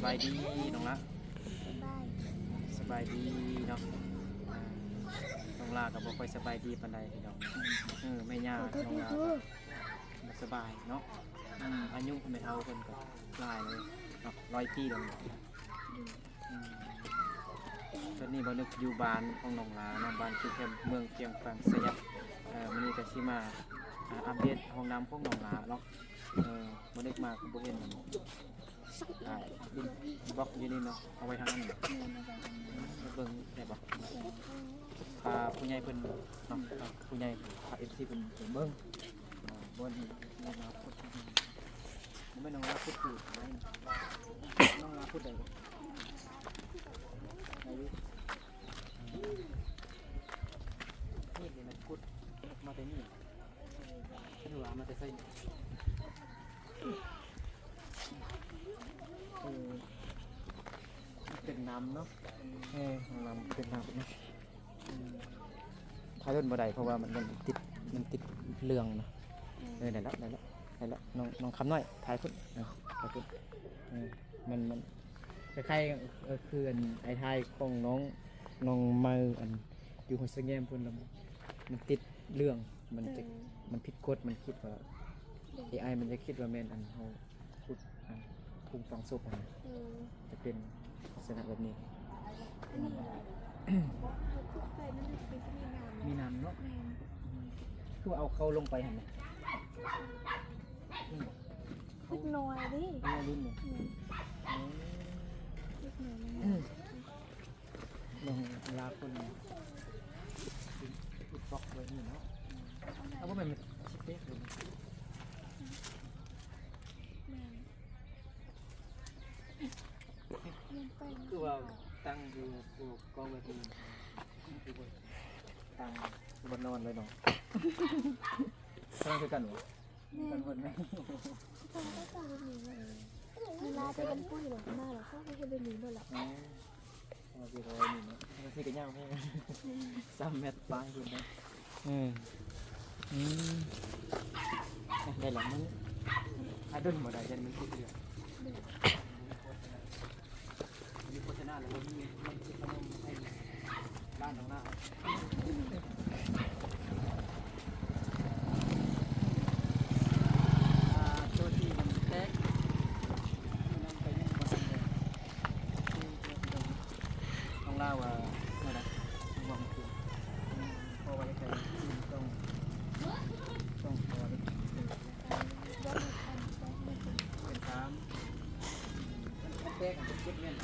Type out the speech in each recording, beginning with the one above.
ສະບາຍດີນ້ອງລະ ສະບາຍດີ ສະບາຍດີເນາະ. ອ່າ ນ້ອງລາກໍບໍ່ຄ່ອຍສະບາຍດີປານໃດພີ່ນ້ອງ. ເອີ ແມ່ຍ່ານ້ອງລາກໍບໍ່ສະບາຍເນາະ. ອືມ ອາຍຸແມ່ເຖົ້າເພິ່ນກໍຫຼາຍແລ້ວເນາະ ຮ້ອຍປີແລ້ວ. ອືມ ຕອນນີ້ບ່າວນຶກຢູ່ບ້ານຂອງນ້ອງລາເນາະ ບ້ານຄືແຄມ ເມືອງຈຽງຂວາງ ໄຊຍະ. ເອີ ມື້ນີ້ກໍຊິມາ ອ່າ ອັບເດດຫ້ອງນ້ຳຂອງນ້ອງລາເນາະ. ເອີ ບໍ່ໄດ້ມາກໍບໍ່ເຫັນ ອ່າ ດິນບລັອກຢູ່ນີ້ເນາະ ເອົາໄວ້ທາງນັ້ນເນາະ. ແມ່ນ ເອົາໄວ້ທາງນັ້ນ ໄປເບິ່ງໄດ້ບໍ່? ໄດ້. ພາຜູ້ໃຫຍ່ເພິ່ນເນາະ ພາຜູ້ໃຫຍ່ ພາເອັຟຊີເພິ່ນໄປເບິ່ງ ອ່າ ບ່ອນທີ່ນ້ອງລາຂຸດ. ບໍ່ແມ່ນນ້ອງລາຂຸດຢູ່ໄດ້ ນ້ອງລາຂຸດໄດ້ບໍ່? ໄດ້ຢູ່. ມີດນີ້ມັນຂຸດມາແຕ່ນີ້ ຫຼືວ່າມາແຕ່ໃສ? ເອີ ເປັນນ້ຳເນາະ. ເອີ ນ້ຳເປັນນ້ຳເນາະ. ອືມ ຖ່າຍໂດນບໍ່ໄດ້ ເພາະວ່າມັນ ມັນຕິດ ມັນຕິດເລື່ອງເນາະ. ເອີ ໄດ້ລະ ໄດ້ລະ ໄດ້ລະ. ນ້ອງ ນ້ອງຄຳນ້ອຍ ຖ່າຍພຸ້ນ ເອີ ຖ່າຍພຸ້ນ. ເອີ ມັນ ມັນ ຄ້າຍໆ ເອີ ຄືອັນອ້າຍຖ່າຍຂອງນ້ອງ ນ້ອງໃໝ່ ອັນຢູ່ຫ້ວຍສະແງມພຸ້ນ ລະມັນ ມັນຕິດເລື່ອງ ມັນຈະ ເອີ ມັນຜິດກົດ ມັນຄິດວ່າ ເອີ ເອໄອ ມັນຈະຄິດວ່າແມ່ນອັນເຮົາຂຸດ ອັນ ຂຸດຝັງສົບຫັ້ນນະ. ເອີ ຈະເປັນລັກສະນະແບບນີ້. ອັນນີ້ເຮົາຂຸດໄປ ມັນເປັນ ມີນ້ຳເນາະ. ແມ່ນ. ອືມ ຄືວ່າເອົາເຂົ້າລົງໄປຫັ້ນນະ? ອືມ ເດັກນ້ອຍເດ້ ນ້ອຍລຸ້ນນີ້. ແມ່ນ. ເດັກນ້ອຍ ອືມ ນ້ອງລາຄົນອິດບລັອກໄວ້ນີ້ເນາະ. ເອົາ ບໍ່ແມ່ນ ມັນຊິເປກຢູ່. ແມ່ນ. ແມ່ນໄປ ຄືວ່າຕັ້ງຢູ່ ຢູ່ກອງແບບນີ້ ຄືບໍ່ຕັ້ງ ຄືບໍ່ນອນເລີຍເນາະ. ຕັ້ງຄືກັນບໍ່? ແມ່ນ ກັນໝົດແມ່ນ. ເວລາຈະເປັນປຸ້ຍລະ ມາລະ ເຂົາກໍເຮັດແບບນີ້ເບິດລະ. ອໍ ເອົາຊິເອົາໄວ້ນີ້ເນາະ ມັນຊິກະຍາວແຮງ ສາມແມັດປາຍພຸ້ນເນາະ. ເອີ ອືມ ໄດ້ລະ ມັນ ຖ້າດົນບໍ່ໄດ້ ຢ້ານມັນຕິດເຫຼືອດ. ມີໂຄສະນາແລ້ວບໍ່ມີ ມັນຊິຂະໜົມໃຫ້ ຮ້ານຂອງລາວ ອ່າ ໂຕທີ່ມັນແຕກ ມັນໄປຍັງບໍ່ທັນໄດ້ ຂອງລາວວ່າເທົ່າໃດ ບອກຄື ເພາະວ່າຢາກໄດ້ຄືນ ຕ້ອງ ຕ້ອງຂໍເດ້ ເປັນສາມ ແຕກ ເຈັດແມ່ນ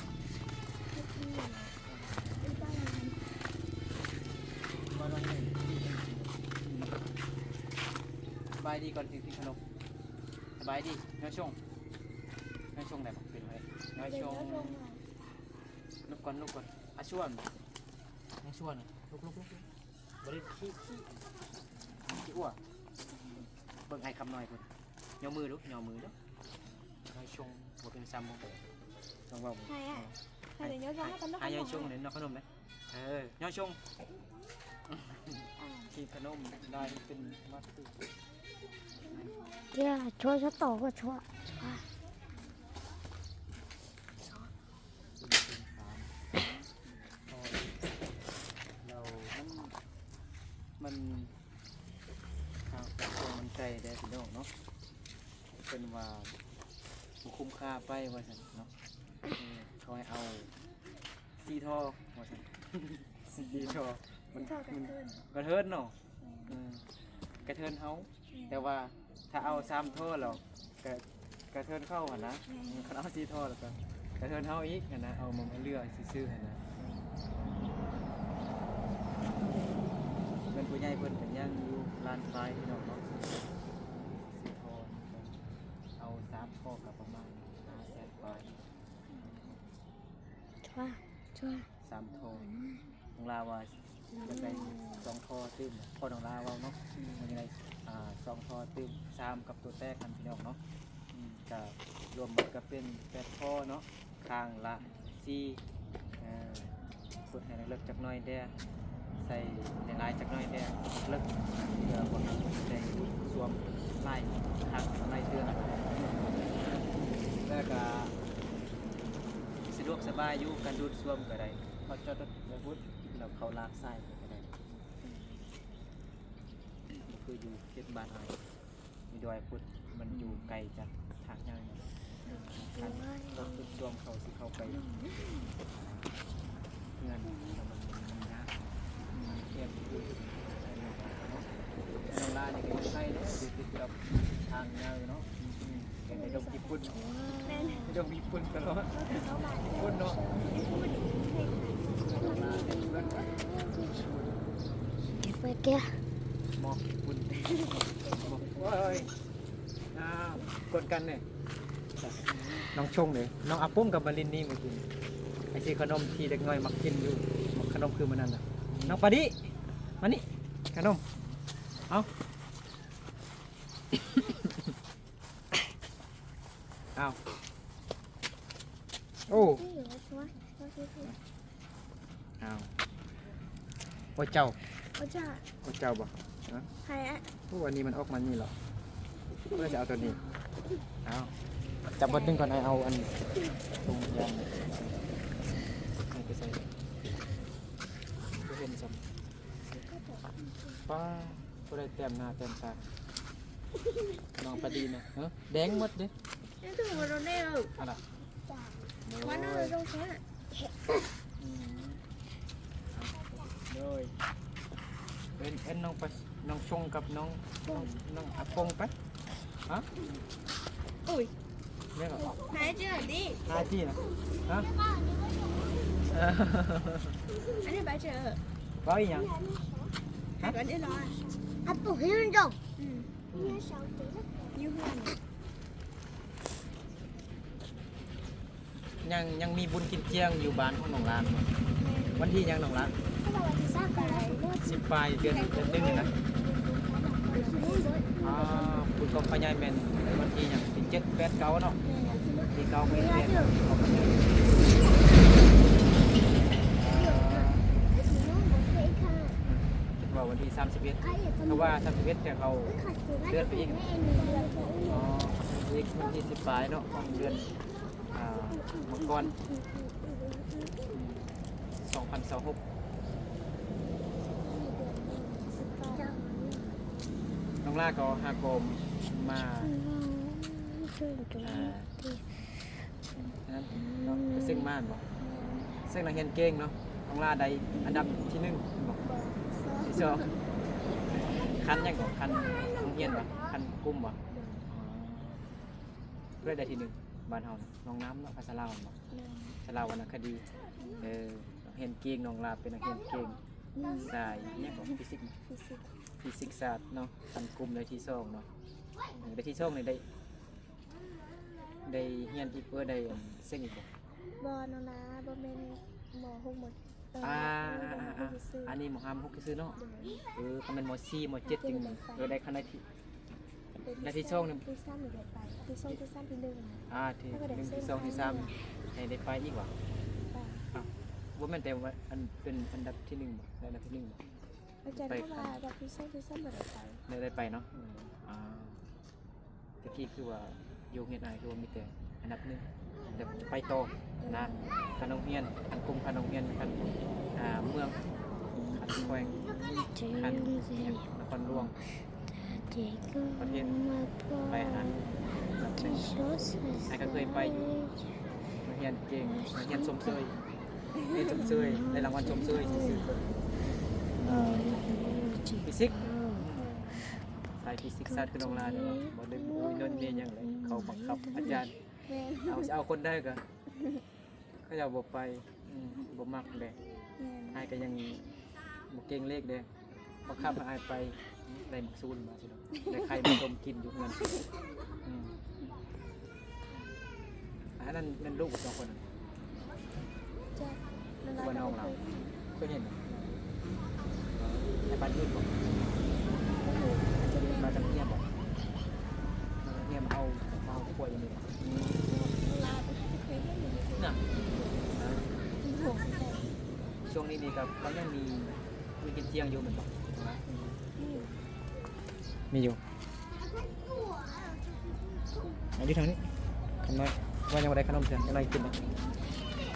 ສະບາຍດີກ່ອນ ຊິກິນຂະໜົມ. ສະບາຍດີ ຍອດຊົງ ຍອດຊົງໄດ້ບໍ່? ເປັນໄປ ຍອດຊົງ ລຸກກ່ອນ ລຸກກ່ອນ ອາຊວນ ຍອດຊົງ ລຸກ ລຸກ ລຸກ ບໍ່ໄດ້ຂີ້ ຂີ້ ຂີ້ອ້ວກ. ເບິ່ງອ້າຍຄຳນ້ອຍພຸ້ນ ຍໍມືດູ ຍໍມືດູ ຍອດຊົງ ບໍ່ເປັນຊ້ຳບໍ່ເປັນ ຕ້ອງເວົ້າ ໃຫ້ ໃຫ້ ໃຫ້ ໃຫ້ຍອດຊົງ ໃຫ້ຍອດຊົງເລີຍ ນອກຂະໜົມເລີຍ. ເອີ ຍອດຊົງ ອ່າ ກິນຂະໜົມໄດ້ເປັນມັດ ເຈົ້າ ໂຊະ ໂຊະຕໍ່ກໍໂຊະ ແລ້ວມັນ ມັນ ທາງກະຊວງມັນໄກເດ້ພີ່ນ້ອງເນາະ ເພິ່ນວ່າບໍ່ຄຸ້ມຄ່າໄປວ່າຊັ້ນເນາະ. ເອີ ເຂົາໃຫ້ເອົາສີ່ທໍ່ວ່າຊັ້ນ ສີ່ທໍ່ ມັນ ມັນກະເທີນເນາະ. ເອີ ກະເທີນເຮົາ ແຕ່ວ່າຖ້າເອົາສາມທໍ່ແລ້ວກະ ກະເທີນເຂົາຫັ້ນນະ. ຄັນເອົາສີ່ທໍ່ແລ້ວກະກະເທີນເຮົາອີກຫັ້ນນະ ເອົາມາເຫຼືອຊື່ໆຫັ້ນນະ. ເພິ່ນ ຜູ້ໃຫຍ່ເພິ່ນກະຍັງຢູ່ລ້ານປາຍພີ່ນ້ອງເນາະ ສີ່ທໍ່ ເອົາສາມທໍ່ກະປະມານຫ້າແສນປາຍ. ສາມທໍ່ ນ້ອງລາວ່າຢາກໄດ້ສອງທໍ່ຕື່ມ ພໍນ້ອງລາເວົ້າເນາະ ມັນຍັງໄດ້ ອ່າ ສອງທໍ່ຕື່ມ ສາມກັບໂຕແຕກຫັ້ນພີ່ນ້ອງເນາະ. ອືມ ກະລວມໝົດກະເປັນແປດທໍ່ເນາະ ຂ້າງລະສີ່ ເອີ ເປີດໃຫ້ເລິກໆຈັກໜ້ອຍແດ່ ໃສ່ຫຼາຍໆຈັກໜ້ອຍແດ່ ເລິກ ເພື່ອບໍ່ໃຫ້ໄດ້ດູດຊວມຫຼາຍຄັ້ງຫຼາຍເທື່ອ. ແລ້ວກະ ສະດວກສະບາຍຢູ່ ການດູດຊວມກໍໄດ້ ເຂົາຈອດລົດໄວ້ພຸ້ນ ແລ້ວເຂົາລາກຊາຍໄປກໍໄດ້ ບໍ່ຄືຢູ່ເຂດບ້ານເຮົາ ຢູ່ດອຍພຸ້ນ ມັນຢູ່ໄກຈາກທາງຍ່າງ ຄັນລົດດູດຊວມເຂົາຊິເຂົ້າໄປເຮືອນ ແລ້ວມັນ ມັນຍາກ ແຄບຢູ່ ນ້ອງລານີ້ກໍຢູ່ໄກເດ້ ຢູ່ຕິດກັບທາງຍາວເນາະ ອືມ ແມ່ນ ໄປດົງຂີ້ຝຸ່ນ ແມ່ນ ໄປດົງຂີ້ຝຸ່ນຕະຫຼອດ ຂີ້ຝຸ່ນເນາະ ເກັບໄວ້ແກ່ ໝອກຂີ້ຝຸ່ນ ໂອ້ຍ ອ້າວ ກົດກັນເດ້ ນ້ອງຊົງເດ້ ນ້ອງອາປົງກັບມາລິນນີ້ມື້ກີ້ ໄອ້ຊື້ຂະໜົມທີ່ເດັກນ້ອຍມັກກິນຢູ່ ຂະໜົມຄືມື້ນັ້ນນະ ນ້ອງປາດີ ມານີ້ ຂະໜົມ ເອົາ ອ້າວ ໂອ້ ອ້າວ ໂອ້ເຈົ້າ ໂອ້ເຈົ້າ ໂອ້ເຈົ້າບໍ່? ຮະ? ໃຜອະ? ໂອ້ ອັນນີ້ມັນອອກມານີ້ເລາະ ກໍເລີຍຈະເອົາໂຕນີ້ ເອົາ ຈັບບ່ອນໜຶ່ງກ່ອນ ອ້າຍເອົາອັນ ຖົງຢາງໃຫ້ໄປໃສ່ ບໍ່ເຫັນຊ້ຳ ປ້າ ຜູ້ໃດແຕ້ມໜ້າແຕ້ມຕາ ນ້ອງປາດີນະ ຮະ ແດງໝົດເດ້ ແດງໝົດແລ້ວ ອັນລະ ໂດຍ ອືມ ໂດຍ ເອີ້ນ ເອີ້ນນ້ອງໄປ ນ້ອງຊົງກັບນ້ອງ ນ້ອງ ນ້ອງອາປົງໄປ ຮະ ໂອ້ຍ ແມ່ນບໍ່? ຫາຍເຈີນີ້ ຫາຍຈີນະ ຮະ ອັນນີ້ບາເຈີ ເວົ້າອີ່ຫຍັງ? ຫາຍກັນອີ່ຫຼໍ? ອາປຸງໃຫ້ມັນດອກ ອືມ ຢູ່ເຮືອນ ຍັງ ຍັງມີບຸນກິນຈຽງຢູ່ບ້ານຂອງນ້ອງຫຼານບໍ່? ວັນທີຫຍັງນ້ອງຫຼານ? ສິບປາຍ ເດືອນ ເດືອນໜຶ່ງນີ້ນະ ອ່າ ບຸນກອງພະໃຫຍ່ແມ່ນວັນທີຫຍັງ? ທີເຈັດ ແປດ ເກົ້າເນາະ ທີເກົ້າ ແປດ ເກົ້າ ຄິດວ່າວັນທີສາມສິບເອັດ ຖ້າວ່າສາມສິບເອັດ ແຕ່ເຂົາເລື່ອນໄປອີກ ອໍ ອີກວັນທີສິບປາຍເນາະ ຂອງເດືອນ ອ່າ ມັງກອນ ສອງພັນຊາວຫົກ ນ້ອງຫຼ້າກໍຫາກໍມາ ອ່າ ອັນນັ້ນເນາະ ໄປເສັງມາແມ່ນບໍ່? ເສັງນັກຮຽນເກັ່ງເນາະ ນ້ອງຫຼ້າໄດ້ອັນດັບທີໜຶ່ງແມ່ນບໍ່? ທີສອງ ຂັ້ນຫຍັງກໍ? ຂັ້ນໂຮງຮຽນບໍ່? ຂັ້ນກຸ່ມບໍ່? ອໍ ຜູ້ໃດໄດ້ທີໜຶ່ງບ້ານເຮົານະ? ນ້ອງນ້ຳເນາະ ພາສາລາວແມ່ນບໍ່? ພາສາລາວວັນນະຄະດີ ເອີ ນັກຮຽນເກັ່ງ ນ້ອງຫຼ້າເປັນນັກຮຽນເກັ່ງ ສາຍຫຍັງກໍ? ຟີຊິກ ຟີຊິກ ຟີຊິກສາດເນາະ ຂັ້ນກຸ່ມໄດ້ທີສອງເນາະ ເອີ ໄດ້ທີສອງນີ້ໄດ້ ໄດ້ຮຽນອີກບໍ່? ໄດ້ເສັງອີກບໍ່? ບໍ່ ນ້ອງຫຼ້າ ບໍ່ແມ່ນ ມໍຫົກ ມໍ ເອີ ອ່າ ອັນນີ້ມໍຫ້າ ມໍຫົກຊື່ໆເນາະ ໂດຍ ເອີ ຄັນແມ່ນມໍສີ່ ມໍເຈັດຈຶ່ງ ເອີ ໄດ້ຂັ້ນໄດ້ທີ ໄດ້ທີສອງນີ້ ທີສາມນີ້ໄດ້ໄປ ທີສອງ ທີສາມ ທີໜຶ່ງ ອ່າ ທີໜຶ່ງ ທີສອງ ທີສາມ ໃຫ້ໄດ້ໄປອີກຫວາ? ໄປ ອ້າວ ບໍ່ແມ່ນແຕ່ວ່າອັນ ເປັນອັນດັບທີໜຶ່ງບໍ່? ໄດ້ອັນດັບທີໜຶ່ງບໍ່? ອາຈານເຂົາວ່າອັນດັບທີສອງ ທີສາມ ບໍ່ໄດ້ໄປ ໄດ້ ໄດ້ໄປເນາະ ອືມ ອ່າ ແຕ່ກີ້ຄືວ່າຢູ່ໂຮງຮຽນອ້າຍຄືວ່າມີແຕ່ອັນດັບໜຶ່ງ ແບບໄປຕໍ່ນະ ຂັ້ນໂຮງຮຽນ ຂັ້ນກຸ່ມ ຂັ້ນໂຮງຮຽນ ຂັ້ນ ອ່າ ເມືອງ ຂັ້ນແຂວງ ຂັ້ນນະຄອນຫຼວງ ປະເທດ ໄປຫັ້ນນະ ອັນດັບໜຶ່ງ ອ້າຍກໍເຄີຍໄປຢູ່ ນັກຮຽນເກັ່ງ ນັກຮຽນຊົມເຊີຍ ຮຽນຊົມເຊີຍ ໄດ້ລາງວັນຊົມເຊີຍຊື່ໆ ຟີຊິກ ສາຍຟີຊິກສາດຄືນ້ອງຫຼ້ານີ້ເນາະ ບໍ່ໄດ້ໂອ້ຍໂນ່ນນີ້ຫຍັງເລີຍ ເຂົາບັງຄັບອາຈານ ແມ່ນ ເອົາ ຊິເອົາຄົນໃດກໍ ເຂົາເຈົ້າບໍ່ໄປ ອືມ ບໍ່ມັກແຫຼະ ແມ່ນ ອ້າຍກໍຍັງບໍ່ເກັ່ງເລກເດ້ ບັງຄັບໃຫ້ອ້າຍໄປ ໄດ້ໝາກຊູນມາຊິດອກ ໄດ້ໄຂ່ມາຕົ້ມກິນຢູ່ເຮືອນ ອືມ ອັນນັ້ນແມ່ນລູກສອງຄົນນັ້ນ ຈາກ ຫຼືວ່ານ້ອງລາວ ເຄີຍເຫັນບໍ່? ໃນບ້ານອື່ນບໍ່? ບ້ານຈຳເຮຍບໍ່? ບ້ານຈຳເຮຍມາເອົາ ມາເອົາຂວດຢູ່ນີ້ບໍ່? ອືມ ລາວບໍ່ເຄີຍເຫັນຢູ່ນີ້ນະ ຊ່ວງນີ້ນີ້ກໍ ກໍຍັງມີ ມີກິນຈຽງຢູ່ແມ່ນບໍ່? ມີ ມີຢູ່ ອັນນີ້ທາງນີ້ ຂະໜົມ ວ່າຍັງບໍ່ໄດ້ຂະໜົມເທື່ອ ຈັກໜ່ອຍກິນເນາະ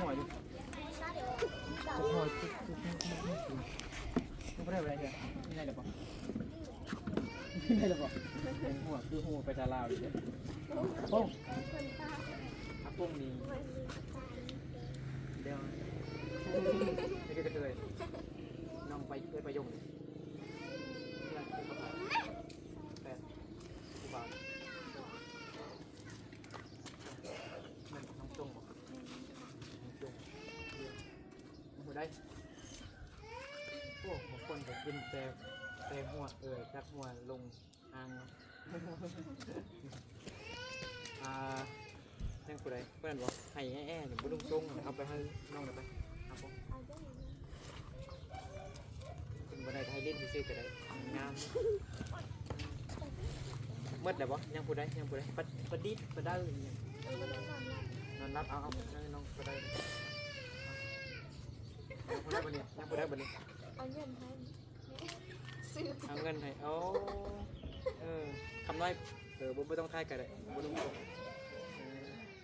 ຫົວຢູ່ ຈັກຫົວ ຈັກຫົວ ບໍ່ໄດ້ ບໍ່ໄດ້ເທື່ອ ມີໄດ້ຫຼືບໍ່? ໄດ້ແລ້ວບໍ່? ເປັນຫົວ ຄືຫົວໄປຕາລາວຢູ່ເດ້. ອາປົງ ອາປົງນີ້ ດຽວ ເຮັດກະເທີຍ ນ້ອງໄປ ເອື້ອຍໄປຢົງນີ້ ແຟນຜູ້ບ່າວ ແມ່ນນ້ອງຈົງບໍ່? ນ້ອງຈົງ ບໍ່ໄດ້. ໂອ້ ບາງຄົນກໍກິນແຕ່ ແຕ່ຫົວ ເອີ ຈັກຫົວລົງ ອ່າງເນາະ ອ່າ ຍັງຜູ້ໃດ ຜູ້ນັ້ນບໍ່ ໃຫ້ແອ້ໆ ບໍ່ນຸ່ງຊົງ ເອົາໄປໃຫ້ນ້ອງໄດ້ໄປ ເອົາບໍ່? ເພິ່ນບໍ່ໄດ້ກໍໃຫ້ຫຼິ້ນຊື່ໆ ກໍໄດ້ ງາມ. ໝົດແລ້ວບໍ່? ຍັງຜູ້ໃດ ຍັງຜູ້ໃດ ປະ ປະດິດ ປະເດີ ອີ່ຫຍັງ ນອນຫຼັບ ເອົາ ເອົາໃຫ້ນ້ອງປະເດີ ຍັງຜູ້ໃດບັດນີ້ ຍັງຜູ້ໃດບັດນີ້ ເອົາເງິນໃຫ້ ຊື້ ເອົາເງິນໃຫ້ ໂອ້ ເອີ ຄຳນ້ອຍ ເອີ ບໍ່ ບໍ່ຕ້ອງຖ່າຍກໍໄດ້ ບໍ່ຕ້ອງ ເອີ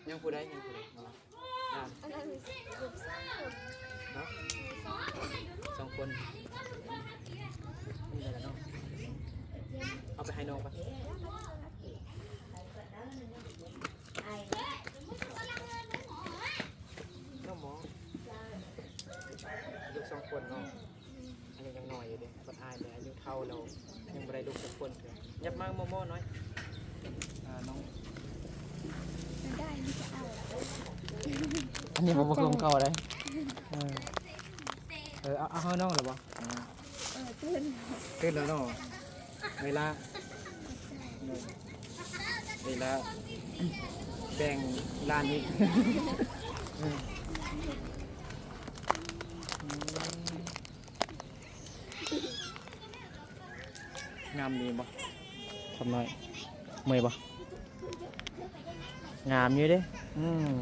ຍັງຜູ້ໃດ ຍັງຜູ້ໃດ ເອົາລະ ອ່າ ອັນນັ້ນລູກສາວເນາະ ສອງຄົນ ນີ້ແຫຼະເນາະ ເອົາໄປໃຫ້ນ້ອງປະ ນ້ອງໝໍ ລູກສອງຄົນເນາະ. ອາຍຸຍັງນ້ອຍຢູ່ເດ້ ບັດອ້າຍນີ້ອາຍຸເຖົ້າແລ້ວ ຍັງບໍ່ໄດ້ລູກຈັກຄົນເທື່ອ. ຫຍັບມາໝໍໆໜ້ອຍ ອ່າ ນ້ອງ ໄດ້ມີແຕ່ເອົາ ອັນນີ້ບໍ່ ບໍ່ຄືຂອງເກົ່າເດ້. ເອີ ເອີ ເອົາ ເອົາໃຫ້ນ້ອງແລ້ວບໍ່? ເອີ ເອີ ຕື່ນ ຕື່ນແລ້ວເນາະ ເວລາ ເວລາແບ່ງຫຼານອີກ. ງາມດີບໍ່ ຄຳນ້ອຍ? ເມື່ອຍບໍ່? ງາມຢູ່ເດ້. ອືມ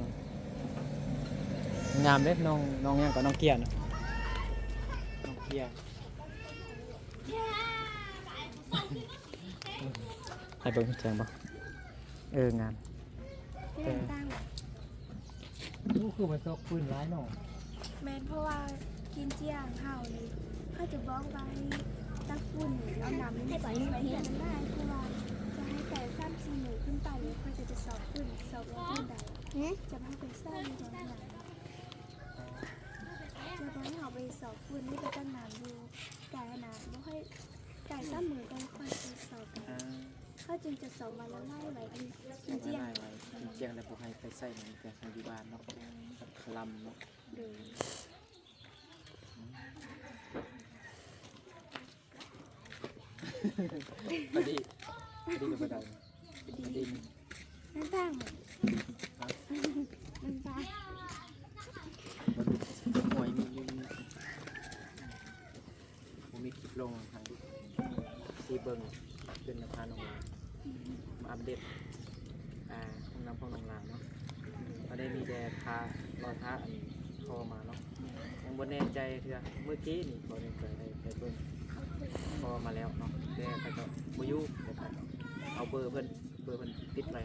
ງາມເດ້. ນ້ອງ ນ້ອງຫຍັງກໍ ນ້ອງເກຍນະ ນ້ອງເກຍ. ໃຫ້ເບິ່ງແຈ້ງບໍ່? ເອີ ງາມ. ແຕ່ ໂອ້ ຄືວ່າຊອກຟືນຫຼາຍເນາະ. ແມ່ນ ເພາະວ່າກິນຈ້ຽງເຮົານີ້ ເຂົາຈະບອກວ່າໃຫ້ຕັກຟືນເອົານ້ຳໃຫ້ໄປ ໃຫ້ໄປເຮັດມັນໄດ້ ເພາະວ່າຈະໃຫ້ໄກ່ສາມສີ່ມື້ຂຶ້ນໄປນີ້ ເຂົາຈະໄປຊອກຟືນ ຊອກວ່າຟືນໃດ ຈະໃຫ້ໄປໃສ່ຢູ່ດອນຫຍັງ ແລ້ວບອກໃຫ້ເຮົາໄປຊອກຟືນ ຫຼືໄປຕັ້ງນ້ຳຢູ່ໄກ່ຫັ້ນນະ ບໍ່ໃຫ້ໄກ່ສາມມື້ກ່ອນຄ່ອຍໄປຊອກ ອ່າ ເຂົາຈຶ່ງຈະຊອກມາລະລາຍໄວ້ ກິນຈ້ຽງ ກິນຈ້ຽງແລ້ວບໍ່ໃຫ້ໄປໃສ່ ມັນຈະໃຫ້ຢູ່ບ້ານເນາະ ຄະລຳເນາະ. ໂດຍ ພໍດີ ພໍດີກັບບໍ່ໄດ້ ພໍດີ ນ້ຳຕາງ ຮະ ນ້ຳຕາງ ໂອ້ຍ ມີຢູ່ ມີ ບໍ່ມີຄລິບລົງ ທາງທີ່ເບິ່ງ ເປັນພານ້ອງຫຼານ ມາອັບເດດ ອ່າ ຫ້ອງນ້ຳຂອງນ້ອງຫຼານເນາະ. ຕອນນີ້ມີແຕ່ຖ້າ ລໍຖ້າອັນໂທມາເນາະ ຍັງບໍ່ແນ່ໃຈເທື່ອ. ມື້ກີ້ນີ້ບໍ່ແນ່ໃຈ ໄດ້ໄປເບິ່ງ ໂທມາແລ້ວເນາະ ແຕ່ເຂົາເຈົ້າບໍ່ຢູ່ ແຕ່ເຂົາເຈົ້າເອົາເບີເພິ່ນ ເບີເພິ່ນຕິດໄວ້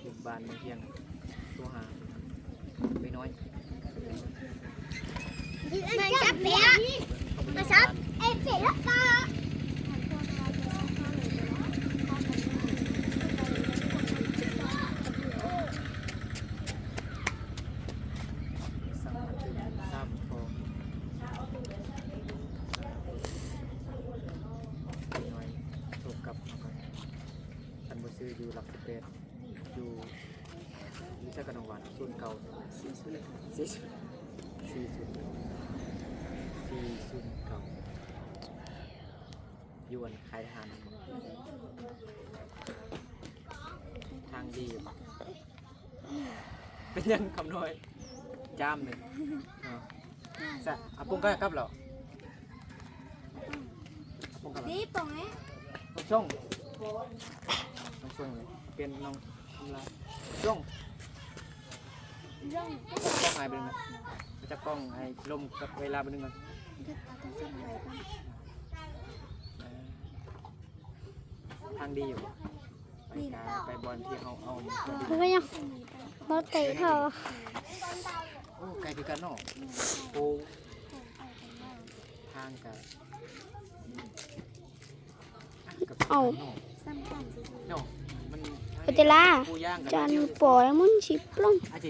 ຢູ່ບ້ານເມືອງພຽງ ໂທຫາເອື້ອຍນ້ອຍ. ມັນຈະເປະ ມັນຈະເອເປະແລ້ວກໍ ສາມ ສາມ ເອື້ອຍນ້ອຍໂທກັບມາກ່ອນ. ຄັນບໍ່ຊື້ຢູ່ຫຼັກສິບແປດ ຢູ່ ຢູ່ໃສກະ ນ້ອງຫວານ? ສູນເກົ້າ ສີ່ສູນ ສີ່ສູນ ສີ່ສູນ ສີ່ສູນເກົ້າ ຢູ່ອັນຄ້າຍທະຫານນັ້ນບໍ່? ທາງດີຢູ່ບໍ່? ເປັນຫຍັງຄຳນ້ອຍ? ຈາມເລີຍ ເນາະ. ສະ ອາປົງກໍກັບແລ້ວ ອາປົງກັບແລ້ວ ນີ້ປົງນີ້ ນ້ອງຊົງ ນ້ອງຊົງເລີຍ ເປັນນ້ອງຄຳລາ ຊົງ ລົງ ກ້ອງໃຫ້ເບິ່ງນະ ຈັບກ້ອງໃຫ້ລົມກັບເວລາເບິ່ງກ່ອນ ເອົາໂທລະສັບມາໄວ້ກ່ອນ. ທາງດີຢູ່ບໍ່? ໄປກາ ໄປບ່ອນທີ່ເຮົາເອົາ ເອີ ບໍ່ເປັນຫຍັງ ບໍ່ເຕະເຂົາ. ໂອ້ ໄກຄືກັນເນາະ. ໂອ້ ທາງກະ ເອົ້າ ເນາະ ມັນ ໄປເຕະລາ ຈານປ່ອຍມັນຊິປຶ້ງ ອາເຈ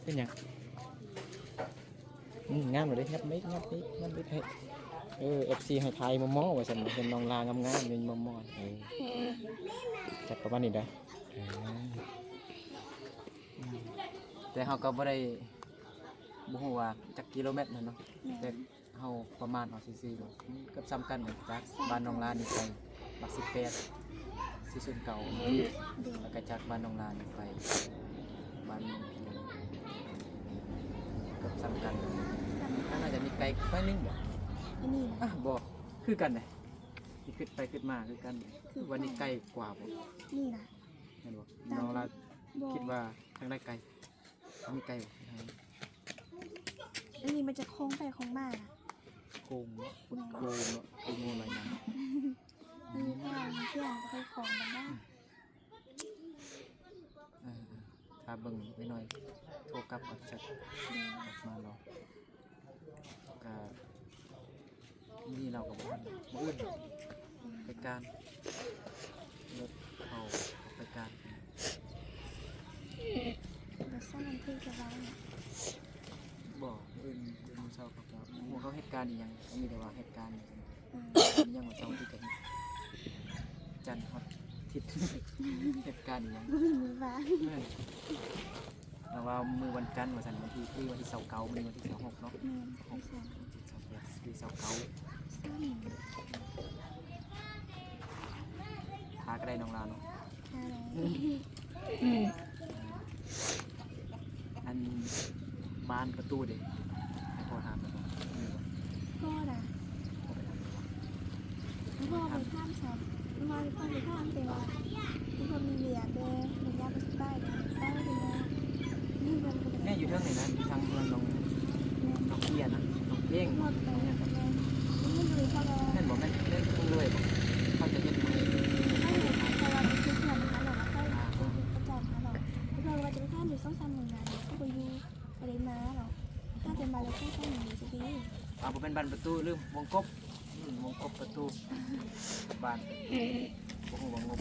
ເປັນຫຍັງ? ອືມ ງາມເລີຍເດ້ ຫຍັບມາອີກ ຫຍັບມາອີກ ຫຍັບມາອີກ ໃຫ້ ເອີ ເອັຟຊີ ໃຫ້ຖ່າຍມໍ່ໆ ວ່າຊັ້ນ ເຫັນນ້ອງລາງາມໆ ຢູ່ມໍ່ໆ ເອີ ຈັດປະມານນີ້ໄດ໋. ອືມ ແຕ່ເຮົາກໍບໍ່ໄດ້ ບໍ່ຮູ້ວ່າຈັກກິໂລແມັດຫັ້ນເນາະ ແມ່ນ ແຕ່ເຮົາປະມານເອົາຊື່ໆ ເກືອບສ່ຳກັນກັນ ຈາກບ້ານນ້ອງລານີ້ໄປ ຫຼັກສິບແປດ ສີ່ສູນເກົ້າ ແລ້ວກໍຈາກບ້ານນ້ອງລານີ້ໄປບ້ານເມືອງພຽງ ເກືອບສ່ຳກັນ. ມັນໜ້າຈະມີໄກໜ້ອຍໜຶ່ງບໍ? ອັນນີ້ນະ ອະ ບໍ່ ຄືກັນເດ້ ຄິດໄປຄິດມາຄືກັນ ຄືວ່ານີ້ໄກກວ່າບໍ? ນີ້ນະ ແມ່ນບໍ່? ນ້ອງລາຄິດວ່າທາງໃດໄກ? ອັນນີ້ໄກ ອັນນີ້ມັນຈະໂຄ້ງໄປໂຄ້ງມານະ ໂຄ້ງເນາະ ໂຄ້ງເນາະ ຄືງົວລອຍນ້ຳ. ມັນມີທາງເຊື່ອມໄປຂອງມັນໄດ້. ເອີ ຖ້າເບິ່ງໄວ້ໜ້ອຍ ໂທກັບກ່ອນ ແຊັດກັບມາລອງ. ກະມື້ນີ້ລາວກໍບໍ່ທັນ ມື້ອື່ນໄປການ ລົດເຂົາໄປການ. ບໍ່ຊ້າ ວັນທີກະໄດ້. ບໍ່ ມື້ອື່ນ ມື້ອື່ນເຊົ້າເຂົາກໍ ບໍ່ຮູ້ເຂົາເຮັດການອີ່ຫຍັງ ມີແຕ່ວ່າເຮັດການ ອືມ ຫຍັງວ່າເສົາອາທິດກໍເຮັດ ຈັນຮອດທິດ ເຮັດການອີ່ຫຍັງ ບໍ່ມີມື້ວ່າງ. ແມ່ນ ແຕ່ວ່າມື້ວັນຈັນວ່າຊັ້ນ ວັນທີ ຄືວັນທີຊາວເກົ້າ ມື້ນີ້ວັນທີຊາວຫົກເນາະ. ແມ່ນ ຊາວຫົກ ວັນທີຊາວແປດ ວັນທີຊາວເກົ້າ ຖ້າກໍໄດ້ນ້ອງລາວເນາະ. ຖ້າໄດ້. ອັນບານປະຕູເດ ໃຫ້ພໍ່ຖາມແລ້ວບໍ່? ມີບໍ່? ພໍ່ນະ ພໍ່ໄປຖາມແລ້ວບໍ່? ພໍ່ໄປຖາມ ພໍ່ໄປຖາມຊ້ຳ ພໍ່ໄປຖາມ ແຕ່ວ່າພໍ່ມີວຽກເດ້ ມັນຍາມບໍ່ສະບາຍເດ້ ເຝົ້າເດ້. ແມ່ນ ຢູ່ເທິງນີ້ນະ ຢູ່ທາງເຮືອນນ້ອງ ນ້ອງເອຍນະ ນ້ອງເອງ ແມ່ນບໍ່? ແມ່ນ ແມ່ນເພິ່ນເລີຍບໍ່? ເຂົາຈະເຮັດໃໝ່ ເຂົາເຮັດໃໝ່ ເພາະວ່າມັນຄືເຮືອນຫັ້ນແຫຼະ ແລ້ວເຂົາເຮັດປະຈຳຫັ້ນແຫຼະ ເພິ່ນວ່າຈະໄປຖາມຢູ່ສອງສາມມື້ນະ ເຂົາບໍ່ຢູ່ ບໍ່ໄດ້ມາດອກ ຖ້າຈະມາແລ້ວສອງສາມມື້ຊິດີ. ອ່າ ບໍ່ແມ່ນບານປະຕູ ລືມ ວົງກົບ ອືມ ວົງກົບປະຕູ ບານ ບໍ່ຮູ້ວ່າງົບ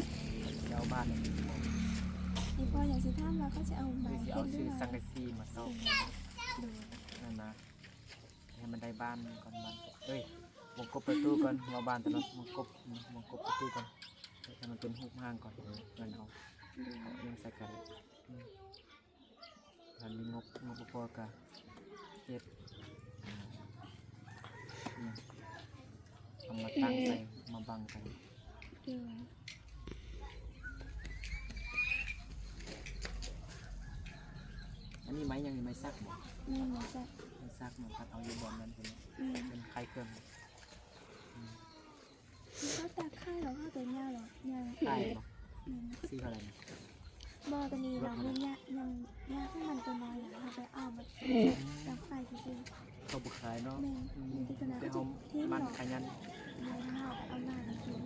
ຈະເອົາບານຫຍັງ ອີ່ພໍ່ຢາກຊິຖາມວ່າເຂົາຈະເອົາບານ ຊິເອົາ ເຮັດ ຊື້ສັງກະສີມາຊອກ ໂດຍ ນັ້ນນະ ໃຫ້ມັນໄດ້ບານກ່ອນ ບານ ເອີຍ ວົງກົບປະຕູກ່ອນ ເວົ້າບານຕະຫຼອດ ວົງກົບ ວົງກົບປະຕູກ່ອນ ໃຫ້ມັນເປັນຮູບຮ່າງກ່ອນ ເອີ ເງິນເຮົາ ໂດຍ ເອົາຫຍັງໃສ່ກັນ ອືມ ຖ້າມີງົບ ງົບບໍ່ພໍກໍເຮັດ ເອົາມາຕັ້ງໃສ່ ມາບັງກັນ ໂດຍ ອັນນີ້ໄມ້ຫຍັງນີ້? ໄມ້ສັກບໍ? ແມ່ນ ໄມ້ສັກ ໄມ້ສັກເນາະ ຕັດເອົາຢູ່ບ່ອນນັ້ນເພິ່ນ ແມ່ນ ເປັນຄ້າຍເຄື່ອງ ອືມ ເຂົາຕັດຂາຍແລ້ວເຂົາກໍຍ່າງເນາະ ຍ່າງ ຂາຍບໍ? ແມ່ນ ຊື້ເທົ່າໃດນະ? ບໍ່ ຕອນນີ້ເຮົາຍັງ ຍັງ ຍັງ ຍັງຂອງມັນຕົວນ້ອຍນະ ເຮົາໄປເອົາມາ ອືມ ຈາກໄຟຊື່ໆ ເຂົາບໍ່ຂາຍເນາະ ແມ່ນ ອືມ ມີແຕ່ຕົວນັ້ນ ແຕ່ເຮົາ ເຂົາຈະຖິ້ມ ມັນ ເນາະ ຂະຫຍັນ ແມ່ນ ເຮົາເອົາມາຊື່ໆ.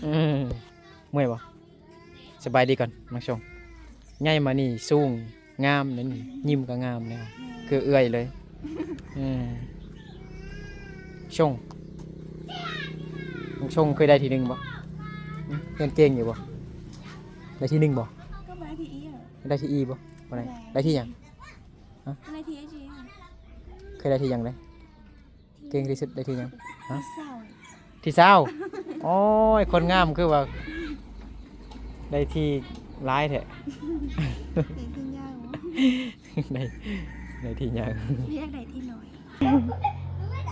ອືມ ເມື່ອຍບໍ່? ສະບາຍດີກ່ອນ ນ້ອງຊົງ ໃຫຍ່ມານີ້ສູງງາມເລີຍນີ້ ຍິ້ມກໍງາມແລ້ວ ແມ່ນ ຄືເອື້ອຍເລີຍ ເອີ ຊົງ ນ້ອງຊົງເຄີຍໄດ້ທີໜຶ່ງບໍ່? ຮຽນເກັ່ງຢູ່ບໍ່? ໄດ້ທີໜຶ່ງບໍ່? ກໍບໍ່ໄດ້ທີອີ ໄດ້ທີອີບໍ່? ບໍ່ໄດ້ ໄດ້ ໄດ້ທີຫຍັງ? ຮະ? ໄດ້ທີອີ ເຄີຍໄດ້ທີຫຍັງເລີຍ? ເກັ່ງທີ່ສຸດໄດ້ທີ່ຫຍັງ? ຮະ? ທີ່ຊາວ ໂອ້ຍ ຄົນງາມຄືວ່າໄດ້ທີ່ຫຼາຍແທ້ ໄດ້ທີ່ໃຫຍ່ ໄດ້ ໄດ້ທີ່ໃຫຍ່ ບໍ່ຢາກໄດ້ທີ່ນ້ອຍ.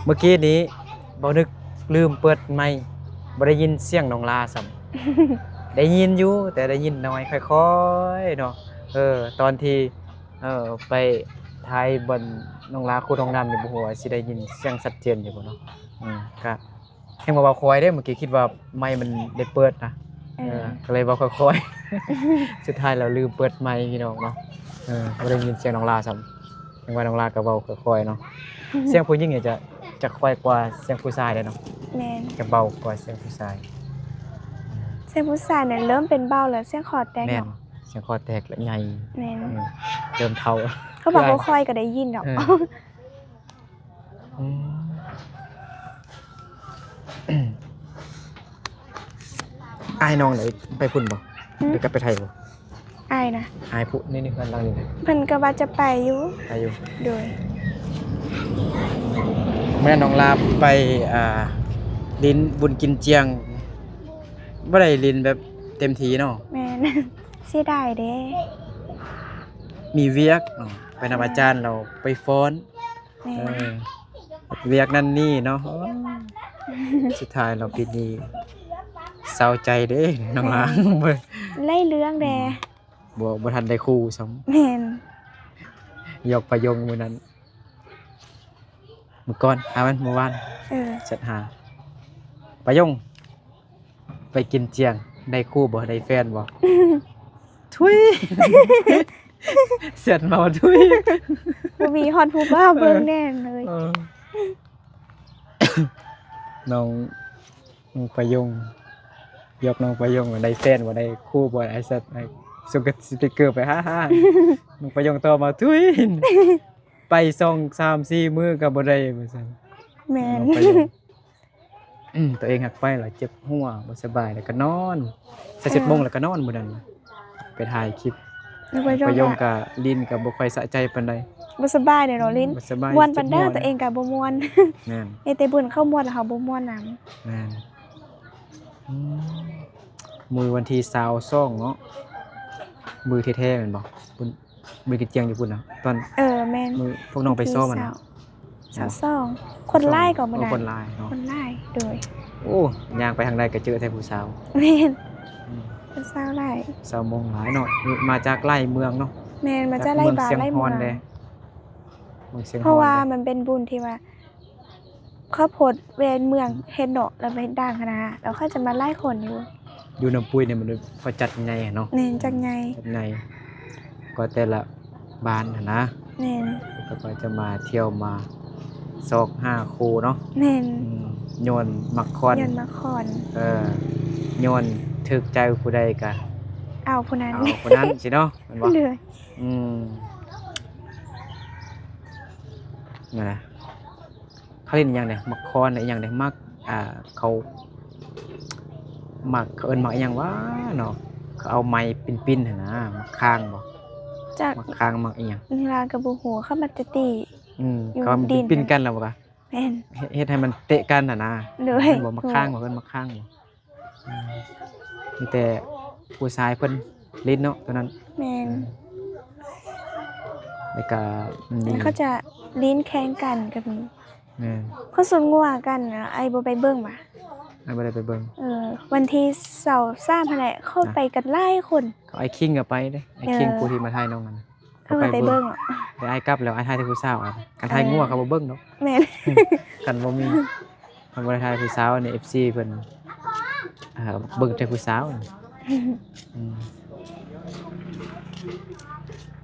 ເມື່ອກີ້ນີ້ ບໍ່ນຶກລືມເປີດໄມ ບໍ່ໄດ້ຍິນສຽງນ້ອງລາຊ້ຳ ໄດ້ຍິນຢູ່ ແຕ່ໄດ້ຍິນໜ້ອຍ ຄ່ອຍໆເນາະ ເອີ ຕອນທີ່ ເອີ ໄປຖ່າຍບ່ອນນ້ອງລາຂຸດຫ້ອງນ້ຳນີ້ ບໍ່ຮູ້ວ່າຊິໄດ້ຍິນສຽງຊັດເຈນຢູ່ບໍ່ເນາະ ອືມ ກະແຮ່ງວ່າເວົ້າຄ່ອຍເດ້ ເມື່ອກີ້ຄິດວ່າໄມມັນໄດ້ເປີດນະ ເອີ ເອີ ກໍເລີຍເວົ້າຄ່ອຍໆ ສຸດທ້າຍແລ້ວລືມເປີດໄມພີ່ນ້ອງເນາະ ເອີ ບໍ່ໄດ້ຍິນສຽງນ້ອງລາຊ້ຳ. ຈັ່ງວ່ານ້ອງລາກໍເວົ້າຄ່ອຍໆເນາະ. ສຽງຜູ້ຍິງນີ້ຈະ ຈະຄ່ອຍກວ່າສຽງຜູ້ຊາຍເດ້ເນາະ. ແມ່ນ. ຈະເບົາກວ່າສຽງຜູ້ຊາຍ. ສຽງຜູ້ຊາຍນີ້ເລີ່ມເປັນເບົາແລ້ວ ສຽງຄໍແຕກເນາະ. ແມ່ນ. ສຽງຄໍແຕກແລ້ວໃຫຍ່. ແມ່ນ. ເລີ່ມເຖົ້າ. ເຂົາເວົ້າຄ່ອຍໆກໍໄດ້ຍິນດອກ. ເອີ. ອືມ ອ້າຍນ້ອງໄດ້ໄປພຸ້ນບໍ່? ຫື? ໄດ້ກັບໄປໄທບໍ່? ອ້າຍນະ? ອ້າຍຜູ້ນີ້ ນີ້ເຮືອນຫຼັງນີ້ນະ? ເພິ່ນກໍວ່າຈະໄປຢູ່. ໄປຢູ່. ໂດຍ. ມື້ນັ້ນນ້ອງລາໄປ ອ່າ ຫຼິ້ນບຸນກິນຈຽງ ບໍ່ໄດ້ຫຼິ້ນແບບເຕັມທີ່ເນາະ. ແມ່ນ. ເສຍດາຍເດ້. ມີວຽກເນາະ ໄປນຳອາຈານ ແມ່ນ ແລ້ວໄປຟ້ອນ. ແມ່ນ. ເອີ ວຽກນັ້ນນີ້ເນາະ. ໂອ້ ສຸດທ້າຍແລ້ວປີນີ້ເສົ້າໃຈເດ້ນ້ອງລາ. ແມ່ນ. ຫຼາຍເລື່ອງແດ່. ອືມ ບໍ່ ບໍ່ທັນໄດ້ຄູ່ຊ້ຳ. ແມ່ນ. ຢອກປາຍົງມື້ນັ້ນ ມື້ກ່ອນ ອາ ວັນ ມື້ວານ. ເອີ ແຊັດຫາ ປາຍົງ ໄປກິນຈຽງ ໄດ້ຄູ່ບໍ່? ໄດ້ແຟນບໍ່? ທຸຍ ແຊັດມາວ່າທຸຍ ບໍ່ມີຮອດຜູ້ບ່າວເບິ່ງແນ່ເລີຍ. ເອີ ນ້ອງ ນ້ອງປາຍົງ ຢອກນ້ອງປາຍົງວ່າໄດ້ແຟນບໍ່? ໄດ້ຄູ່ບໍ່? ໄອ້ແຊັດ ສົ່ງສະຕິກເກີໄປຫາ ນ້ອງປາຍົງຕອບມາ ທຸຍ ໄປສອງສາມສີ່ມື້ກໍບໍ່ໄດ້ວ່າຊັ້ນ. ແມ່ນ. ນ້ອງປາຍົງ ອືມ ຕົວເອງຫາກໄປແລ້ວເຈັບຫົວ ບໍ່ສະບາຍ ແລ້ວກໍນອນ ໃສ່ຊຸດໂມ່ງ ແລ້ວກໍນອນມື້ນັ້ນ ໄປຖ່າຍຄລິບ. ປາຍົງກະຫຼິ້ນກະບໍ່ຄ່ອຍສະໃຈປານໃດ. ບໍ່ສະບາຍເດເນາະ ຫຼິ້ນ ບໍ່ສະບາຍ ມ່ວນປານໃດ ຕົວເອງກະບໍ່ມ່ວນ. ແມ່ນ. ເຮັດແຕ່ບຸນເຂົ້າມ່ວນ ແລ້ວເຮົາບໍ່ມ່ວນນຳ. ແມ່ນ. ອືມ ມື້ວັນທີຊາວສອງເນາະ ມື້ແທ້ໆແມ່ນບໍ່? ມື້ກິນຈຽງຢູ່ພຸ້ນນະ ຕອນ ເອີ ແມ່ນ ມື້ພວກນ້ອງໄປຊ້ອມຫັ້ນນະ. ຊາວສອງ ຄົນຫຼາຍກໍມື້ນັ້ນ. ໂອ້ ຄົນຫຼາຍເນາະ. ຄົນຫຼາຍ. ໂດຍ. ໂອ້ ຍ່າງໄປທາງໃດກໍເຈີແຕ່ຜູ້ສາວ. ແມ່ນ. ອືມ ຜູ້ສາວຫຼາຍ ສາວມົ້ງຫຼາຍເນາະ. ມາຈາກຫຼາຍເມືອງເນາະ. ແມ່ນ. ມາຈາກຫຼາຍບ້ານຫຼາຍເມືອງ. ເມືອງຊຽງຮອນແດ່ ເມືອງຊຽງຮອນ. ເພາະວ່າມັນເປັນບຸນທີ່ວ່າ ເຂົາໂພດແວ່ນເມືອງເຮັດເນາະ ແລ້ວໄປເຮັດດ່າງຫັ້ນນະ ແລ້ວເຂົາຈະມາຫຼາຍຄົນຢູ່. ຢູ່ນ້ຳປຸ້ຍນີ້ມັນເຂົາຈັດໃຫຍ່ເນາະ. ແມ່ນ ຈັດໃຫຍ່ ຈັດໃຫຍ່ກວ່າແຕ່ລະບ້ານຫັ້ນນະ. ແມ່ນ. ເຂົາກໍຈະມາທ່ຽວມາຊອກຫາຄູ່ເນາະ. ແມ່ນ. ອືມ ຍ້ອນມັກຄອນ ຍ້ອນມັກຄອນ. ເອີ ຍ້ອນຖືກໃຈຜູ້ໃດກະເອົາຜູ້ນັ້ນ ເອົາຜູ້ນັ້ນຊີ້ເນາະ ແມ່ນບໍ່? ເລີຍ. ອືມ ນັ້ນແຫຼະ. ເຂົາຫຼິ້ນອີ່ຫຍັງເດ ໝາກຄອນອີ່ຫຍັງເດ ໝາກ ອ່າ ເຂົາ ໝາກ ເຂົາເອີ້ນໝາກອີ່ຫຍັງຫວາເນາະ ເຂົາເອົາໄມ້ປິ່ນໆຫັ້ນນະ ໝາກຂ່າງບໍ່? ຈັກ ໝາກຂ່າງ ໝາກອີ່ຫຍັງ ລາວກໍບໍ່ຮູ້ ເຂົາມັກຈະຕີ ອືມ ຢູ່ດິນ ເຂົາປິ່ນກັນແລ້ວບໍ່ກະ? ແມ່ນ ເຮັດ ເຮັດໃຫ້ມັນເຕະກັນຫັ້ນນະ. ໂດຍ. ແມ່ນບໍ່? ໝາກຂ່າງບໍ່? ເອີ້ນໝາກຂ່າງບໍ່? ອືມ ມີແຕ່ຜູ້ຊາຍເພິ່ນຫຼິ້ນເນາະ ຕອນນັ້ນ. ແມ່ນ. ອືມ ແລ້ວກະມັນມີ ເຂົາຈະຫຼິ້ນແຂ່ງກັນກໍມີ. ແມ່ນ. ເຂົາຊົນງົວກັນນະ ອ້າຍບໍ່ໄປເບິ່ງຫວາ? ອ້າຍບໍ່ໄດ້ໄປເບິ່ງ. ເອີ ວັນທີຊາວສາມຫັ້ນແຫຼະ ເຂົາໄປກັນຫຼາຍຄົນ. ອ້າຍຄິງກໍໄປເດ້ ອ້າຍຄິງ ເອີ ຜູ້ທີ່ມາຖ່າຍນ້ອງຫັ້ນ. ເຂົາໄປເບິ່ງ ແຕ່ອ້າຍກັບແລ້ວ ອ້າຍຖ່າຍແຕ່ຜູ້ສາວ. ຄັນຖ່າຍງົວເຂົາບໍ່ເບິ່ງດອກ. ແມ່ນ. ຄັນບໍ່ມີ ຄັນບໍ່ໄດ້ຖ່າຍຜູ້ສາວນີ້ ເອັຟຊີເພິ່ນ ອ່າ ເບິ່ງແຕ່ຜູ້ສາວ. ອືມ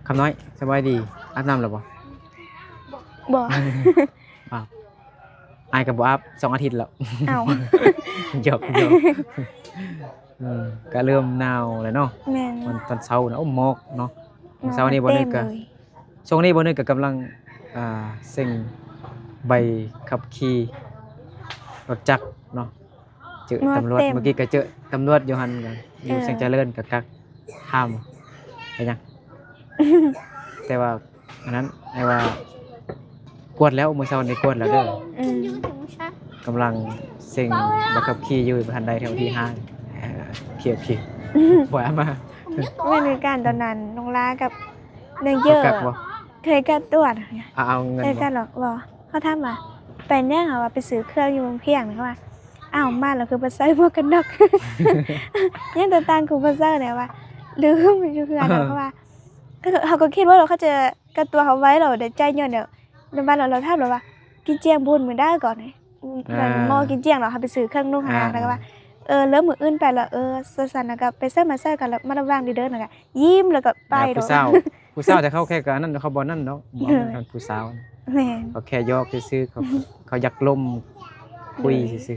ຄຳນ້ອຍ ສະບາຍດີ ອາບນ້ຳແລ້ວບໍ່? ບໍ່. ອ້າວ ອ້າຍກໍບໍ່ອາບສອງອາທິດແລ້ວ. ອ້າວ ຢອກໆ. ເອີ ກະເລີ່ມໜາວແລ້ວເນາະ. ແມ່ນ. ມັນຕອນເຊົ້ານະ ໂອ້ ໝອກເນາະ. ມື້ເຊົ້ານີ້ບໍ່ນຶກກະ ຊ່ວງນີ້ບໍ່ນຶກກະກຳລັງ ອ່າ ເສັງໃບຂັບຂີ່ລົດຈັກເນາະ. ເຈີຕຳຫຼວດ ເມື່ອກີ້ກະເຈີຕຳຫຼວດຢູ່ຫັ້ນ ຢູ່ແສງຈະເລີນ ກະກັກຖາມ ເປັນຫຍັງ? ແຕ່ວ່າ ອັນນັ້ນ ແຕ່ວ່າກວດແລ້ວ ມື້ເຊົ້ານີ້ກວດແລ້ວເດີ. ອືມ ກຳລັງເສັງໃບຂັບຂີ່ຢູ່ ບໍ່ທັນໄດ້ເທື່ອ ວັນທີຫ້າ. ເອີ ໂອເຄ ໂອເຄ ບໍ່ເອົາມາ. ແມ່ນຄືກັນ ຕອນນັ້ນນ້ອງລາກັບນາງເຢີ ເຄີຍກັກບໍ່? ເຄີຍກັກຕວດ. ເອົາ ເອົາເງິນ ເຄີຍກັກບໍ່? ບໍ່. ເຂົາຖາມວ່າ ໄປຫຍັງ? ເຮົາວ່າ ໄປຊື້ເຄື່ອງຢູ່ເມືອງພຽງ. ເຂົາວ່າ ອ້າວ ມາແລ້ວຄືບໍ່ໃສ່ໝວກກັນນັອກ? ຍັງແຕ່ຕ່າງ ຄືບໍ່ໃສ່ແລ້ວວ່າ ລືມຢູ່ເຮືອນ. ເອີ ເຂົາວ່າ ເຂົາກໍຄິດວ່າເຂົາຈະກັກຕົວເຮົາໄວ້ ແລ້ວໄດ້ຈ່າຍເງິນແລ້ວ. ແລ້ວບາດນັ້ນລາວຖາມລາວວ່າ ກິນຈຽງບຸນມື້ໃດກ່ອນ? ອ່າ ແລ້ວໝໍ້ກິນຈຽງແລ້ວ ເຮົາໄປຊື້ເຄື່ອງນຸ່ງຫັ້ນນະ. ອ່າ ແລ້ວກໍວ່າ ເອີ ເລີ່ມມື້ອື່ນໄປລະ. ເອີ ຊັ້ນໆ ແລ້ວກໍໄປໃສມາໃສກໍລະມັດລະວັງເດີ ແລ້ວກໍຍິ້ມ ແລ້ວກໍໄປໂລດ. ຜູ້ສາວ ຜູ້ສາວ ແຕ່ເຂົາແຄ່ກະອັນນັ້ນ ເຂົາບໍ່ນັ້ນດອກ ບໍ່ ເອີ ເຂົາເປັນຜູ້ສາວ ແມ່ນ ເຂົາແຄ່ຢອກຊື່ໆ ເຂົາ ເຂົາຢາກລົມຄຸຍ ໂດຍ ຊື່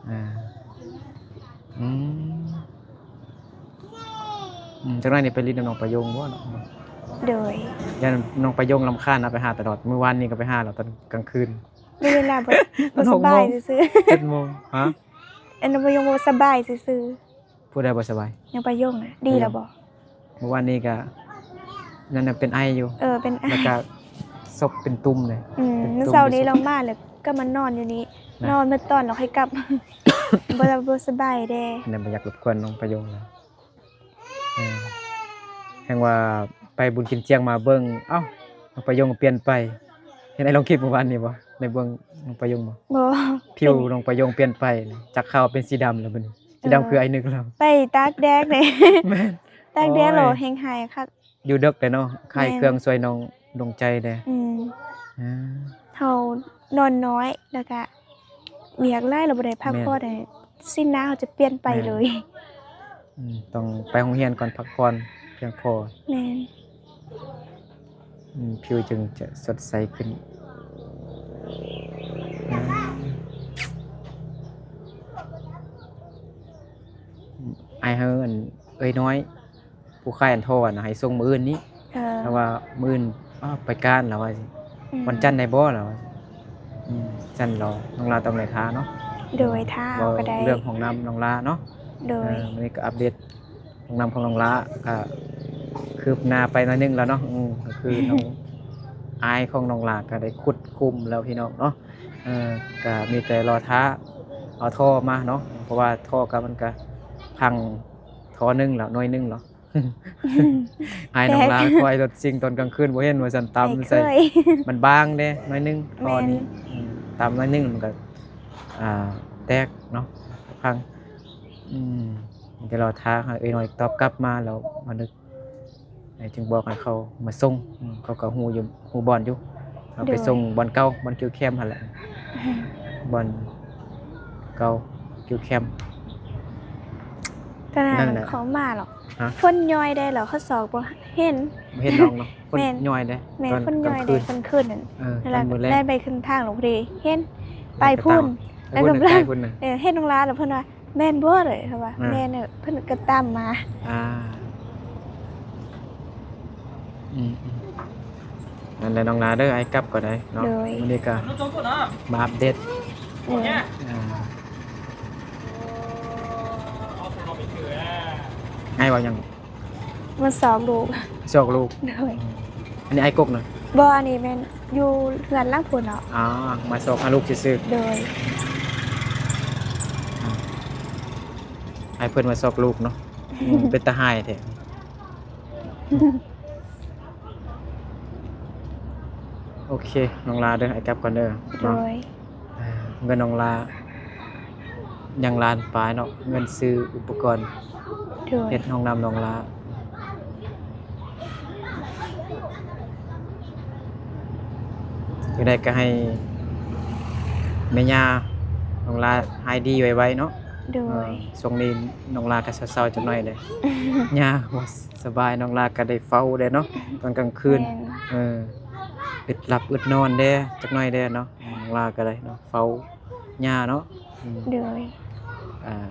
ໆ ອ່າ ອືມ ອືມ ຈັກໜ້ອຍນີ້ໄປຫຼິ້ນນຳນ້ອງປາຍົງບໍ່ເນາະ? ໂດຍ ຢ້ານນ້ອງປາຍົງລຳຄານ ເອົາໄປຫາຕະຫຼອດ ມື້ວານນີ້ກໍໄປຫາແລ້ວຕອນກາງຄືນ ເວລາບໍ່ ບໍ່ສະບາຍຊື່ໆ ເຈັດໂມງ ຮະ? ອັນນ້ອງປາຍົງບໍ່ສະບາຍຊື່ໆ ຜູ້ໃດບໍ່ສະບາຍ? ນ້ອງປາຍົງນະ ດີແລ້ວບໍ່? ເມື່ອວານນີ້ກະນັ້ນນະ ເປັນໄອຢູ່ ເອີ ເປັນໄອ ແລ້ວກະສົບເປັນຕຸ່ມເລີຍ ອືມ ເປັນຕຸ່ມ ເຊົ້ານີ້ລາວມາແລ້ວກໍມານອນຢູ່ນີ້ ນອນໝົດຕອນແລ້ວຄ່ອຍກັບ ບໍ່ ບໍ່ສະບາຍແດ່ ແມ່ນບໍ່ຢາກລົບກວນນ້ອງປາຍົງນະ ເອີ ແຮ່ງວ່າໄປບຸນກິນຈຽງມາເບິ່ງ ເອົ້າ ນ້ອງປາຍົງປ່ຽນໄປ ເຫັນອ້າຍລົງຄລິບເມື່ອວານນີ້ບໍ່? ໄດ້ເບິ່ງນ້ອງປາຍົງບໍ່? ບໍ່ ຜິວນ້ອງປາຍົງປ່ຽນໄປ ຈາກຂາວເປັນສີດຳແລ້ວບັດນີ້ ສີດຳຄືອ້າຍນຶກແລ້ວ ໄປຕາກແດດເດ້ ແມ່ນ ຕາກແດດແລ້ວແຮ່ງຫາຍຄັກ ຢູ່ເດິກເດ້ເນາະ ຂາຍເຄື່ອງຊ່ວຍນ້ອງດວງໃຈເດ້ ອືມ ອ່າ ເຮົານອນນ້ອຍ ແລ້ວກະວຽກຫຼາຍ ແລ້ວບໍ່ໄດ້ພັກຜ່ອນ ຊີ້ນໜ້າເຮົາຈະປ່ຽນໄປເລີຍ ອືມ ຕ້ອງໄປໂຮງຮຽນກ່ອນ ພັກຜ່ອນພຽງພໍ ແມ່ນ ອືມ ຜິວຈຶ່ງຈະສົດໃສຂຶ້ນ ອືມ ອ້າຍເຮີ ອັນ ເອື້ອຍນ້ອຍ ຜູ້ຂາຍອັນທໍ່ນະ ໃຫ້ສົ່ງມື້ອື່ນນີ້ ເອີ ເພາະວ່າມື້ອື່ນ ອ້າວ ໄປການລາວວ່າ ອືມ ວັນຈັນໄດ້ບໍ່ລາວວ່າ ອືມ ຊັ້ນລາວ ນ້ອງລາຕ້ອງໄດ້ຖ້າເນາະ ໂດຍ ຖ້າເອົາກໍໄດ້ ເວົ້າເລື່ອງຫ້ອງນ້ຳນ້ອງລາເນາະ ໂດຍ ເອີ ມື້ນີ້ກໍອັບເດດຫ້ອງນ້ຳຂອງນ້ອງລາ ກໍຄືບໜ້າໄປໜ້ອຍໜຶ່ງແລ້ວເນາະ ອືມ ກໍຄືນ້ອງ ອ້າຍຂອງນ້ອງລາກໍໄດ້ຂຸດຂຸມແລ້ວພີ່ນ້ອງເນາະ ເອີ ກໍມີແຕ່ລໍຖ້າເອົາທໍ່ມາເນາະ ເພາະວ່າທໍ່ກໍມັນກໍພັງທໍ່ໜຶ່ງແລ້ວ ໜ່ວຍໜຶ່ງແລ້ວ ອ້າຍນ້ອງລາ ແຕກ ຄອຍລົດຊິງຕອນກາງຄືນບໍ່ເຫັນວ່າຊັ້ນ ຕຳໃສ່ ມັນບາງເດ້ໜ້ອຍໜຶ່ງ ແມ່ນ ທໍ່ນີ້ ອືມ ຕຳໜ້ອຍໜຶ່ງມັນກໍ ອ່າ ແຕກເນາະ ພັງ ອືມ ດຽວລໍຖ້າໃຫ້ເອື້ອຍນ້ອຍຕອບກັບມາ ແລ້ວມານຶກ ໃຫ້ຈຶ່ງບອກໃຫ້ເຂົາມາສົ່ງ ອືມ ເຂົາກໍຮູ້ຢູ່ ຮູ້ບ່ອນຢູ່ ເຮົາໄປ ໂດຍ ສົ່ງບ່ອນເກົ່າ ບ່ອນຄິວແຄມຫັ້ນແຫຼະ ບ່ອນເກົ່າ ຄິວແຄມ ຕອນນັ້ນ ນັ້ນແຫຼະ ເຂົາມາເນາະ ຮະ? ຝົນຍ້ອຍໄດ້ແລ້ວ ເຂົາຊອກບໍ່ເຫັນ ບໍ່ເຫັນນ້ອງເນາະ ຝົນ ແມ່ນ ຍ້ອຍເດ້ ແມ່ນ ຕອນ ຝົນຍ້ອຍເດ້ ກາງຄືນ ກາງຄືນນັ້ນ ເອີ ແລ້ວ ຕອນມື້ແລງ ແລ່ນໄປຂຶ້ນທາງຫຼວງພໍດີ ເຫັນ ອ່າ ໄປພຸ້ນ ໄປພຸ້ນ ແລ້ວກໍ ໄປພຸ້ນນະ ເອີ ເຫັນນ້ອງລາແລ້ວເພິ່ນວ່າ ແມ່ນບໍ່ເລີຍ ເຂົາວ່າ ອ່າ ແມ່ນເອີ ເພິ່ນກໍຕາມມາ ອ່າ ອືມໆ ນັ້ນແຫຼະນ້ອງລາເດີ ອ້າຍກັບກ່ອນເດີເນາະ ໂດຍ ມື້ນີ້ກໍມາອັບເດດ ໂດຍ ອ່າ ອ້າຍວ່າຫຍັງ? ມາຊອກລູກ ຊອກລູກ ໂດຍ ອືມ ອັນນີ້ອ້າຍກົກນະ? ບໍ່ ອັນນີ້ແມ່ນຢູ່ເຮືອນຫຼັງພຸ້ນເນາະ ອໍ ມາຊອກຫາລູກຊື່ໆ ໂດຍ ໃຫ້ເພິ່ນມາຊອກລູກເນາະ ອືມ ເປັນຕາຮ້າຍແທ້ ໂອເຄ ນ້ອງລາເດີ ອ້າຍກັບກ່ອນເດີ ໂດຍ ເນາະ ເງິນນ້ອງລາ ຍັງລ້ານປາຍເນາະ ເງິນຊື້ອຸປະກອນ ໂດຍ ເຮັດຫ້ອງນ້ຳນ້ອງລາ ຈັ່ງໃດກໍໃຫ້ແມ່ຍ່ານ້ອງລາຫາຍດີໄວໆເນາະ ໂດຍ ເອີ ຊ່ວງນີ້ນ້ອງລາກໍເຊົາໆຈັກໜ້ອຍເດ້ ຍ່າບໍ່ສະບາຍ ນ້ອງລາກໍໄດ້ເຝົ້າເດ້ເນາະ ຕອນກາງຄືນ ແມ່ນ ເອີ ອຶດຫຼັບອຶດນອນເດ້ ຈັກໜ້ອຍເດ້ເນາະ ນ້ອງລາກໍໄດ້ເນາະ ເຝົ້າ ຍ່າເນາະ ອືມ ໂດຍ ອ່າ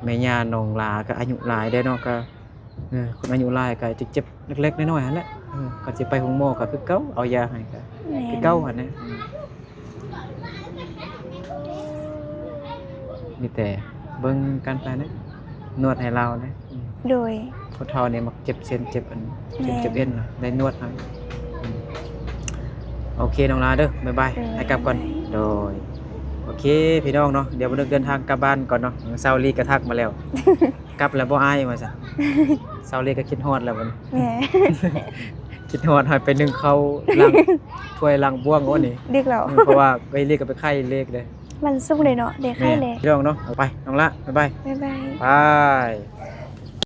ແມ່ຍ່ານ້ອງລາກໍອາຍຸຫຼາຍແລ້ວເນາະ ກໍ ເອີ ຄົນອາຍຸຫຼາຍກໍຈະເຈັບເລັກໆນ້ອຍໆຫັ້ນແຫຼະ ເອີ ກໍຊິໄປໂຮງໝໍກໍຄືເກົ່າ ເອົາຢາໃຫ້ກໍ ແມ່ນ ຄືເກົ່າຫັ້ນແຫຼະ ອືມ ມີແຕ່ເບິ່ງກັນໄປແຫຼະ ນວດໃຫ້ລາວແຫຼະ ອືມ ໂດຍ ຄົນເຖົ້ານີ້ມັກເຈັບເສັ້ນເຈັບອັນ ແມ່ນ ເຈັບເອັນນະ ໄດ້ນວດໃຫ້ ອືມ ໂອເຄ ນ້ອງລາເດີ ບາຍບາຍ ໂດຍ ອ້າຍກັບກ່ອນ ໂດຍ ໂອເຄ ພີ່ນ້ອງເນາະ ດຽວບໍ່ນຶກເດີນທາງກັບບ້ານກ່ອນເນາະ ຊາວລີກໍທັກມາແລ້ວ ກັບແລ້ວບໍ່ອ້າຍ ວ່າຊັ້ນ ຊາວລີກໍຄິດຮອດແລ້ວບັດນີ້ ແມ່ ຄິດຮອດໃຫ້ໄປໜຶ້ງເຂົ້າ ລ້າງຖ້ວຍລ້າງບ່ວງ ໂອ້ ນີ້ ດຶກແລ້ວ ເພາະວ່າເອື້ອຍລີກໍໄປໄຂ່ເລກເດ້ ມັນສຸກເລີຍເນາະ ໄດ້ໄຂ່ເລກ ພີ່ນ້ອງເນາະ ເອົາໄປ ນ້ອງລະ ບາຍບາຍ ບາຍບາຍ ບາຍ.